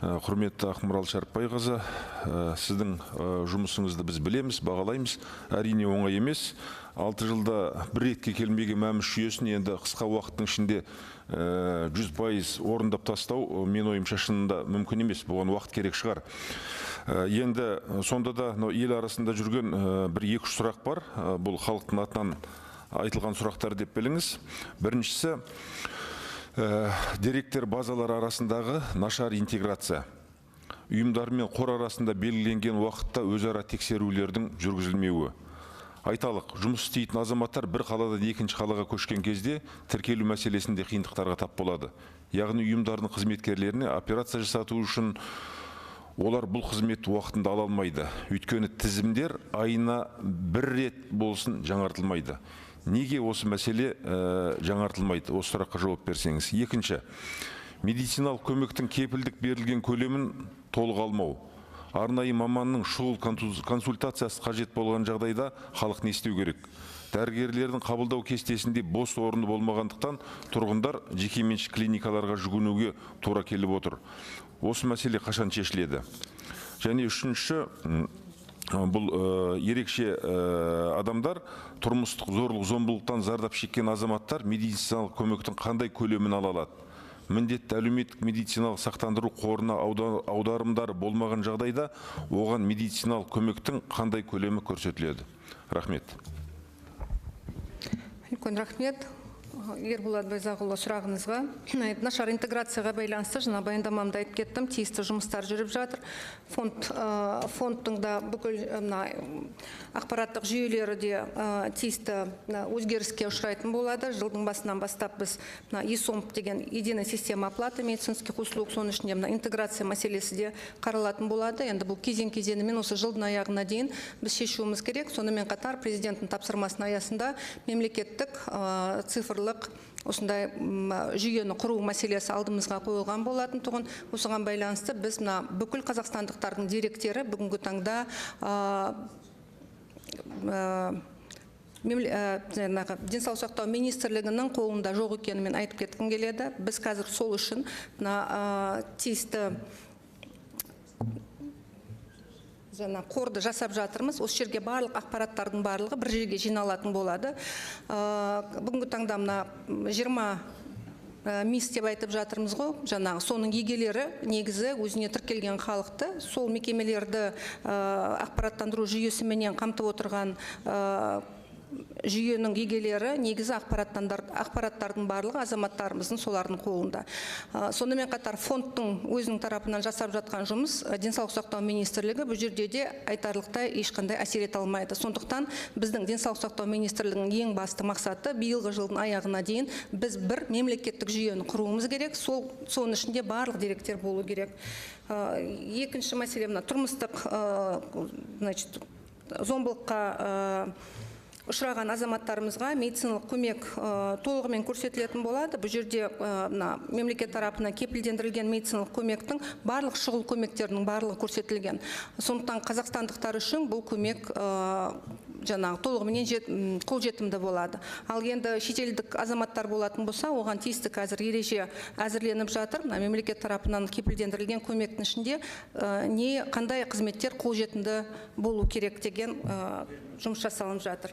Құрметті Ақмарал Шәріпбайқызы, сіздің жұмысыңызды біз білеміз, бағалаймыз. Әрине оңай емес. 6 жылда бір ретке келмеген МӘМС жүйесін енді қысқа уақыттың ішінде 100% орындап тастау, мен ойымша, шынында мүмкін емес. Бұған уақыт керек шығар. Енді сонда да ел арасында жүрген бір екі-үш сұрақ бар. Бұл халықтың атынан айтылған сұрақтар деп біліңіз. Біріншісі, деректер базалары арасындағы нашар интеграция. Ұйымдар мен қор арасында белгіленген уақытта өзара тексерулердің жүргізілмеуі. Айталық, жұмыс істейтін азаматтар бір қаладан екінші қалаға көшкен кезде тіркелу мәселесінде қиындықтарға тап болады. Яғни ұйымдардың қызметкерлеріне операция жасату үшін олар бұл қызметті уақытында ала алмайды. Өйткені тізімдер айына бір рет болсын жаңартылмайды. Неге осы мәселе жаңартылмайды? Осы сұраққа жауап берсеңіз. Екінші, медициналық көмектің кепілдік берілген көлемін толық алмау. Арнайы маманның шұғыл консультациясы қажет болған жағдайда халық не істеу керек? Дәрігерлердің қабылдау кестесінде бос орны болмағандықтан тұрғындар жекеменшік клиникаларға жүгінуге тура келіп отыр. Осы мәселе қашан шешіледі? Және үшінші, бұл ерекше адамдар, тұрмыстық зорлық зомбылықтан зардап шеккен азаматтар медициналық көмектің қандай көлемін ала алады? Міндетті әлеуметтік медициналық сақтандыру қорына аударымдар болмаған жағдайда оған медициналық көмектің қандай көлемі көрсетіледі? Рахмет. Үлкен рахмет. Ерболат Байзағұлы, сұрағыңызға. Нашар интеграцияға байланысты жаңа баяндамамда айтып кеттім, тиісті жұмыстар жүріп жатыр. Фондтың да бүкіл мына ақпараттық жүйелері де тиісті өзгеріске ұшырайтын болады. Жылдың басынан бастап біз мына ЕСОМП деген единая система оплаты медицинских услуг, соның ішінде мына интеграция мәселесі де қаралатын болады. Енді бұл кезең-кезеңімен осы жылдың аяғына дейін біз шешуіміз керек. Сонымен қатар президенттің тапсырмасының аясында мемлекеттік цифрлық осындай жүйені құру мәселесі алдымызға қойылған болатын тұғын. Осыған байланысты біз мына бүкіл қазақстандықтардың деректері бүгінгі таңда жаңағы денсаулық сақтау министрлігінің қолында жоқ екенін мен айтып кеткім келеді. Біз қазір сол үшін мына тиісті жаңа қорды жасап жатырмыз. Осы жерге барлық ақпараттардың барлығы бір жерге жиналатын болады. Бүгінгі таңда мына 20 МИС деп айтып жатырмыз ғой, жаңағы соның егелері негізі өзіне тіркелген халықты, сол мекемелерді ақпараттандыру жүйесіменен қамтып отырған жүйенің егелері негізі ақпараттардың барлығы азаматтарымыздың солардың қолында. Сонымен қатар фондтың өзінің тарапынан жасап жатқан жұмыс денсаулық сақтау министрлігі бұл жерде де айтарлықтай ешқандай әсер ете алмайды. Сондықтан біздің денсаулық сақтау министрлігінің ең басты мақсаты биылғы жылдың аяғына дейін біз бір мемлекеттік жүйені құруымыз керек, соның ішінде барлық деректер болу керек. Екінші мәселе мына тұрмыстық зомбылыққа ұшыраған азаматтарымызға медициналық көмек толығымен көрсетілетін болады. Бұл жерде мына мемлекет тарапынан кепілдендірілген медициналық көмектің барлық шұғыл көмектерінің барлығы көрсетілген. Сондықтан қазақстандықтар үшін бұл көмек жаңағы толығымен қолжетімді болады. Ал енді шетелдік азаматтар болатын болса, оған тиісті қазір ереже әзірленіп жатыр. Мына мемлекет тарапынан кепілдендірілген көмектің ішінде не қандай қызметтер қолжетімді болу керек деген жұмыс жасалынып жатыр.